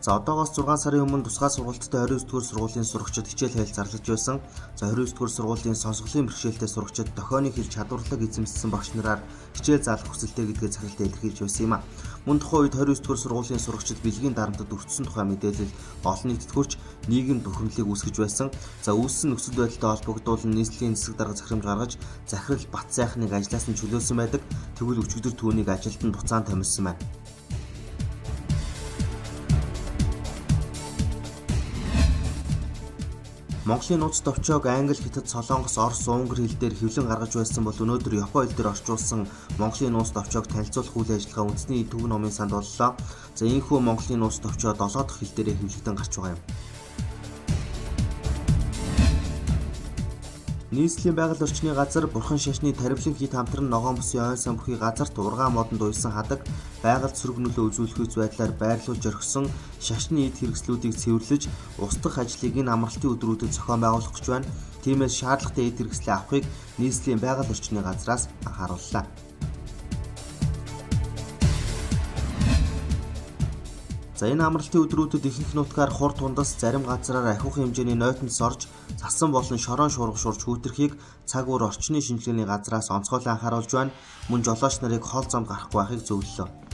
За одоогоос 6 сарын өмнө тусгай сургалттай 29-р сургуулийн сурагчид хичээл хайл зарлаж байсан. За 29-р сургуулийн сонсголын бэрхшээлтэй сурагчид дохионы хэл чадварлаг эзэмссэн багш нараар хичээл заалах хүсэлтэй гэдгээ захиралд илэрхийлж байсан юм а. Мөн тухайн үед 29-р сургуулийн сурагчид бэлгийн дарамтад өртсөн тухай мэдээлэл олон нийтэд хүрч нийгэмд бухимдлыг үүсгэж байсан. За үүссэн нөхцөл байдалтай холбогдуулан нийслэлийн засаг дарга захирамж гаргаж захирал Батсайхныг ажлаас нь чөлөөлсөн байдаг. Тэгвэл өчигдөр түүнийг ажилд нь буцаан томилсон байна. Монголын нууц товчоог Англи, Хятад, Солонгос, Орос, Унгар хэл дээр хэвлэн гаргаж байсан бол өнөөдөр Япон хэл дээр орчуулсан Монголын нууц товчоог танилцуулах үйл ажиллагаа үндэсний Төв номын санд боллоо. За ийхүү Монголын нууц товчоо 7 дахь хэл дээрээ хэвлэгдэн гарч байгаа юм. Нийслэлийн байгаль орчны газар Бурхан шашны таривлан хит хамтран ногоон бүсийн ойн сан бүхий газарт ургаан модонд уйсан хадаг байгальд сөрөг нөлөө үзүүлэх байдлаар байрлуулж орхисон шашны эд хэрэгслүүдийг цэвэрлэж устгах ажлыг энэ амралтын өдрүүдэд зохион байгуулах гэж байна. Тиймээс шаардлагатай эд хэрэгслээ авахыг нийслэлийн байгаль орчны газраас анхаарууллаа. За энэ амралтын өдрүүдэд ихэнх нутгаар хур тундас зарим газраар ахиухан хэмжээний нойтонц орж цасан болон шорон шуурга шуурч хүүтэрхийг цаг үр орчны шинжилгээний газраас онцгойлон анхааруулж байна. Мөн жолооч нарыг хол замд гарахгүй байхыг зөвлөлөө.